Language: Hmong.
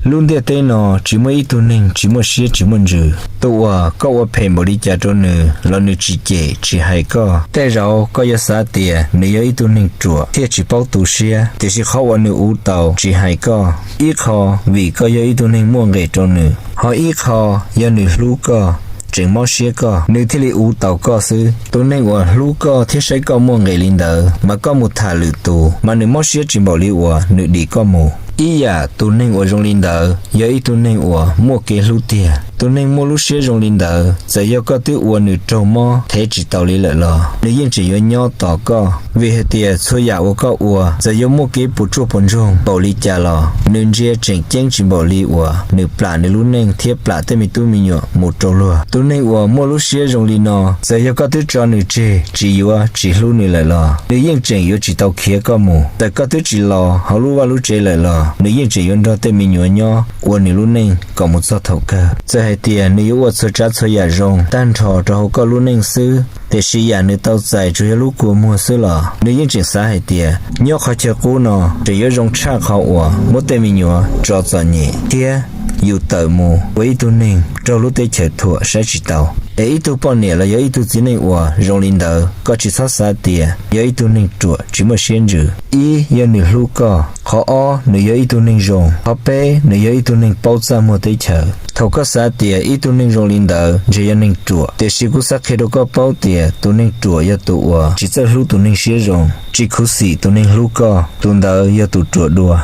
Lub ntiaj teb no tsis muaj ib tug neeg tsis muaj siab tsis muaj ntsws. Tus uas koj ua phem npaum li cas rau nws los nws tsis cem tsis hais koj. Tej zaum koj yuav xav tias nws yog ib tug neeg ruam thiaj tsis paub tu siab, tiam sis qhov uas nws ua tau tsis hais koj, ib qho vim koj yog ib tug neeg muaj nqis rau nws, ho ib qho yog nws hlub koj, tseem mob siab koj, nws thiaj li ua tau koj xwb. Tus neeg uas hlub koj thiab saib koj muaj nqis li ntawd mas koj mus tham lwm tus mas nws mob siab tsis npaum li uas nws dim koj mus. Ib yam tus neeg uas zoo li ntawd yog ib tug neeg uas muaj kev hlub tiag. Tus neeg muaj lub siab zoo li ntawd, txawm yog koj twb ua nws raug mob thev tsis tau li lawm los nws yeej tseem yuav nyob tos koj, vim hais tias txhua yam uas koj ua, txawm yuav muaj kev puas tsuaj puas ntsoog npaum li cas los nws ntsia tseem ceeb tsis npaum li uas nws plam nws lub neej thiab plam tej me tub me nyuam mus rau luag. Tus neeg uas muaj lub siab zoo li no, txawm yog koj twb tso nws tseg tsis yuav tsis hlub nws lawm los nws yeej tseem yuav tsis tau khiav koj mus. Txawm koj twb tsis los hauv lub vaj lub tsev lawm los nws yeej tseem yuav nrog tej me nyuam nyob ua nws lub neej kom mus txog thaum kawg. Txawm hais tias nws yuav ua txhua tsav txhua yam zoo tag nrho rau hauv koj lub neej xwb, tiam sis yam nws tau txais tsuas yog lub kua muag xwb los nws yeej tseem xav hais tias nyob qhov chaw qub no tseem yuav zoo tshaj qhov uas muab tej me nyuam tso txom nyem thiab yus tawm mus ua ib tug neeg raug lub teb chaws thuam saib tsis taus. Es ib tug poj niam los yog ib tug txiv neej uas zoo li ntawd, koj tsis txhob xav tias yog ib tug neeg ruam tsis muaj siab ntsws. Ib, yog nws hlub koj. Qhov ob, nws yog ib tug neeg zoo. Qhov peb, nws yog ib tug neeg paub txaj muag teb chaws. Thaum koj xav tias ib tug neeg zoo li ntawd ntshe yog neeg ruam, tiam sis kuv xav qhia rau koj paub tias tus neeg ruam yog tus uas tsis txawj hlub tus neeg siab zoo, tsis khuv xim tus neeg hlub koj, tus ntawd yog tus ruam dua.